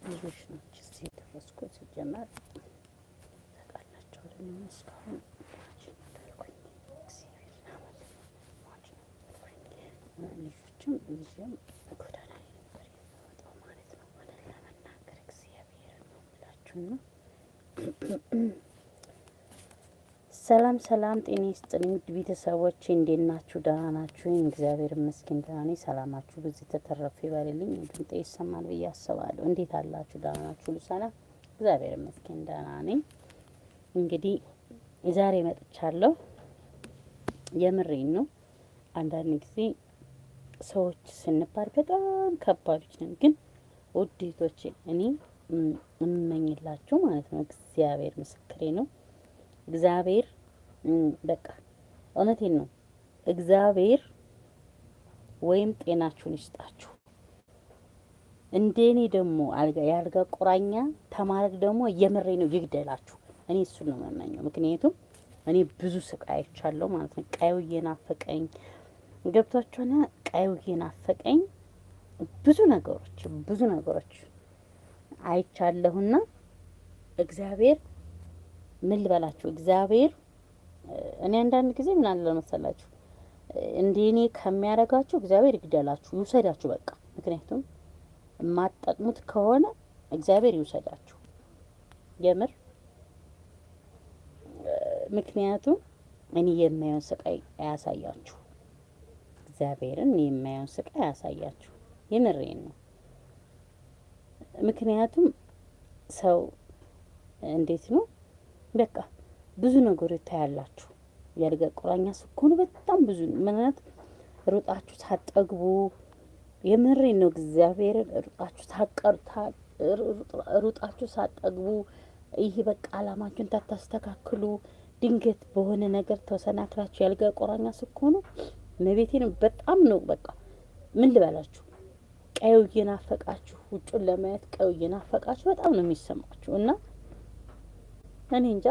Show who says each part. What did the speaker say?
Speaker 1: ልጆች ናቸው እዚህ የደረስኩት። ሲጀመር ታውቃላችሁ እኔ እስካሁን ሟች ነበርኩኝ። እግዚአብሔር ሟች ነበርኩኝ። ልጆችም ልጅም ጎዳና ላይ ነበር የሚወጣው ማለት ነው። ለመናገር እግዚአብሔር ነው የምላችሁና ሰላም ሰላም፣ ጤና ይስጥልኝ ውድ ቤተሰቦቼ፣ እንዴት ናችሁ? ደህና ናችሁ? እግዚአብሔር ይመስገን ደህና ነኝ። ሰላማችሁ ብዙ ተተረፈ ይበልልኝ። ድምጤ ይሰማል ብዬ አስባለሁ። እንዴት አላችሁ? ደህና ናችሁ? ሁሉ ሰላም? እግዚአብሔር ይመስገን ደህና ነኝ። እንግዲህ ዛሬ መጥቻለሁ። የምሬን ነው። አንዳንድ ጊዜ ሰዎች ስንባል በጣም ከባዶች ነን፣ ግን ውዴቶቼ እኔ እመኝላችሁ ማለት ነው። እግዚአብሔር ምስክሬ ነው። እግዚአብሔር በቃ እውነቴን ነው። እግዚአብሔር ወይም ጤናችሁን ይስጣችሁ። እንደኔ ደግሞ አልጋ የአልጋ ቁራኛ ተማረክ ደግሞ የምሬ ነው ይግደላችሁ። እኔ እሱን ነው የምመኘው። ምክንያቱም እኔ ብዙ ስቃይ አይቻለሁ ማለት ነው። ቀዩ እየናፈቀኝ ገብቷችኋል። ቀዩ እየናፈቀኝ ብዙ ነገሮች ብዙ ነገሮች አይቻለሁና እግዚአብሔር ምን ልበላችሁ፣ እግዚአብሔር እኔ አንዳንድ ጊዜ ምን አለ መሰላችሁ፣ እንደ እኔ ከሚያደርጋችሁ እግዚአብሔር ይግደላችሁ፣ ይውሰዳችሁ በቃ። ምክንያቱም የማትጠቅሙት ከሆነ እግዚአብሔር ይውሰዳችሁ የምር። ምክንያቱም እኔ የማየውን ስቃይ አያሳያችሁ፣ እግዚአብሔርን የማየውን ስቃይ አያሳያችሁ። የምሬን ነው። ምክንያቱም ሰው እንዴት ነው በቃ ብዙ ነገሮች ታያላችሁ። የአልጋ ቁራኛ ስትሆኑ በጣም ብዙ ምክንያት ሩጣችሁ ሳጠግቡ የምሬን ነው። እግዚአብሔርን ሩጣችሁ ሳቀርታ ሩጣችሁ ሳጠግቡ ይሄ በቃ አላማችሁን ታታስተካክሉ ድንገት በሆነ ነገር ተሰናክላችሁ የአልጋ ቁራኛ ስትሆኑ መቤቴን በጣም ነው በቃ ምን ልበላችሁ፣ ቀዩ እየናፈቃችሁ ውጩን ለማየት ቀዩ እየናፈቃችሁ በጣም ነው የሚሰማችሁ እና እኔ እንጃ።